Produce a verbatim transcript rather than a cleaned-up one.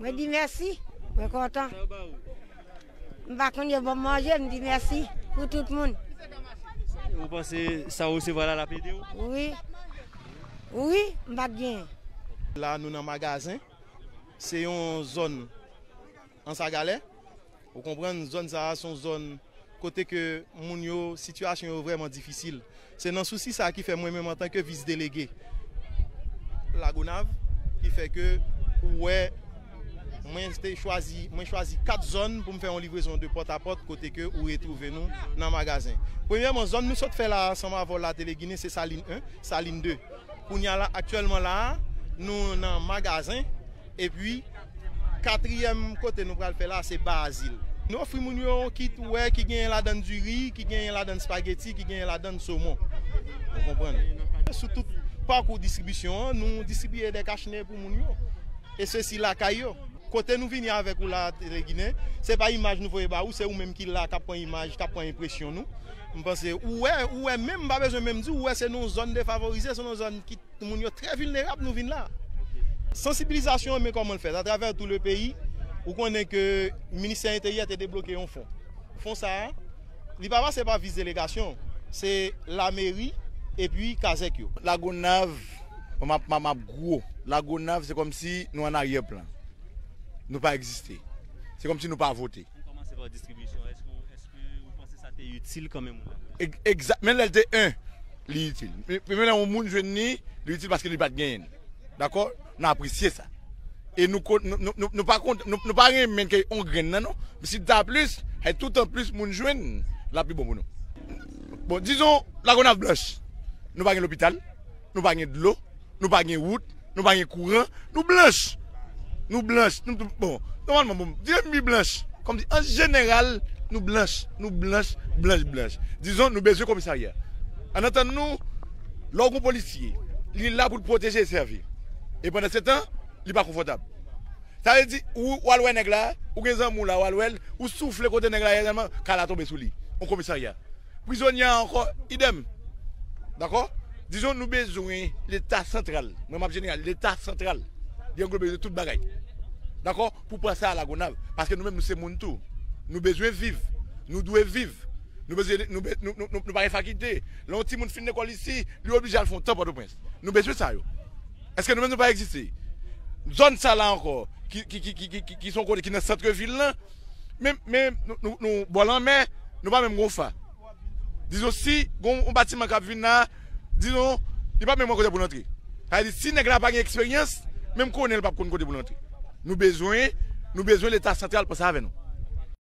Mwen di mèsi. Mwen kontan. M pa konn yo ban m manje, m di mèsi pou tout moun. Ou panse sa ou resevwa la, l ap ede w? Wi. Wi, m pa t genyen. La, nou nan magazen. Se yon zòn Ansagalè. Ou konprann, zòn sa a se yon zòn kote ke moun yo, sitiyasyon yo vrèman difisil. Se nan sousi sa a ki fè mwen menm antanke vis delege Lagonav, ki fè ke ou wè mwen te chwazi, mwen chwazi kat zòn pou m fè yon livrezon de pòt a pòt kote ke ou retwouve nou nan magazen. Premyèman, zòn nou sot fè la ansanm avè w la, Teleginen, se Salin en, Salin de. Kounye a la, aktyèlman la a, nou nan magazen, epi katriyèm kote nou pral fè la, se Ba Azil. Nou ofri moun yo yon kit, ou wè, ki genyen ladann diri, ki genyen ladann spageti, ki genyen ladann somon. Ou konprann? Sou tout pakou distribisyon an, nou distribiye de kachne pou moun yo. E sesi lakay yo. Kote nou vini avèk ou la, Teleginen, se pa imaj nou voye ba ou, se ou menm ki la k ap pran imaj, k ap pran enpresyon nou. M panse, ou wè, ou wè menm, m pa bezwen menm di, ou wè se nan yon zòn defavorize, se nan yon zòn ki moun yo trè vilnerab, nou vin la. Sansibilizasyon an, men kòman l fèt? Atravè tou le peyi, ou konnen ke Ministè Enteryè te debloke yon fon. Fon sa a, li pa pase pa vis delegasyon, se lameri epi kazèk yo. Lagonav, m ap, m ap, m ap gwo. Lagonav, se kòmsi nou an aryè plan. Nou pa egziste. Se kòmsi nou pa vote. Ann kòmanse pa distribisyon. Èske, èske ou panse sa te itil kanmenm ou la? Eg-, egza-, menm lè l te en, li itil. Men, men lè yon moun jwenn li, li itil paske li pa t genyen l. Dakò? Nou apresye sa. E nou ko-, nou, nou, nou, nou pa kont, nou, nou pa renmen ke yon grenn nan, non. Men si ta plis, ay tout an plis moun jwenn, l ap pi bon pou nou. Bon, dizon, Lagonav blanch. Nou pa gen lopital, nou pa gen dlo, nou pa gen wout, nou pa gen kouran, nou blanch. Nou blanch. Nou, nou, bon, nòmalman, bon, di m pi blanch. Kòmsi, an jeneral, nou blanch. Nou blanch, blanch, blanch. Dizon, nou bezwen komisarya. An antann nou, lè w gon polisye, li la pou l pwoteje e sèvi. E pandan se tan, li pa konfòtab. Sa vle di, ou, w al wè nèg la, ou gen zanmi w la, w al wè l, ou soufle kote nèg la ye, sèlman, kal la tonbe sou li. Yon komisarya. Prizonye a ankò, idèm. Dakò? Dizon, nou bezwen Leta santral. Mwen, m ap jeneral, Leta santral. Li anglobe tout bagay. Dakò? Pou pran sa a Lagonav. Paske nou menm, nou se moun tou. Nou bezwen viv. Nou dwe viv. Nou bezwen, nou, be- nou, nou, nou, nou pa gen fakilte. Lè yon timoun fin lekòl isi, li oblije al fè yon tan Pòtoprens. Nou bezwen sa yo. Èske nou menm nou pa egziste? Zòn sa la ankò, ki, ki, ki, ki, ki, ki, ki se yon kote ki nan sant vil lan, men, men nou, nou, nou bò lanmè, nou pa menm gon fa. Dizon, si gon yon batiman k ap vin la, dizon, li pa menm yon kote pou l antre. Sa vle di, si nèg la pa gen eksperyans, menm konnen l p ap konn kote pou l antre. Nou bezwen, nou bezwen Leta santral panse avè nou.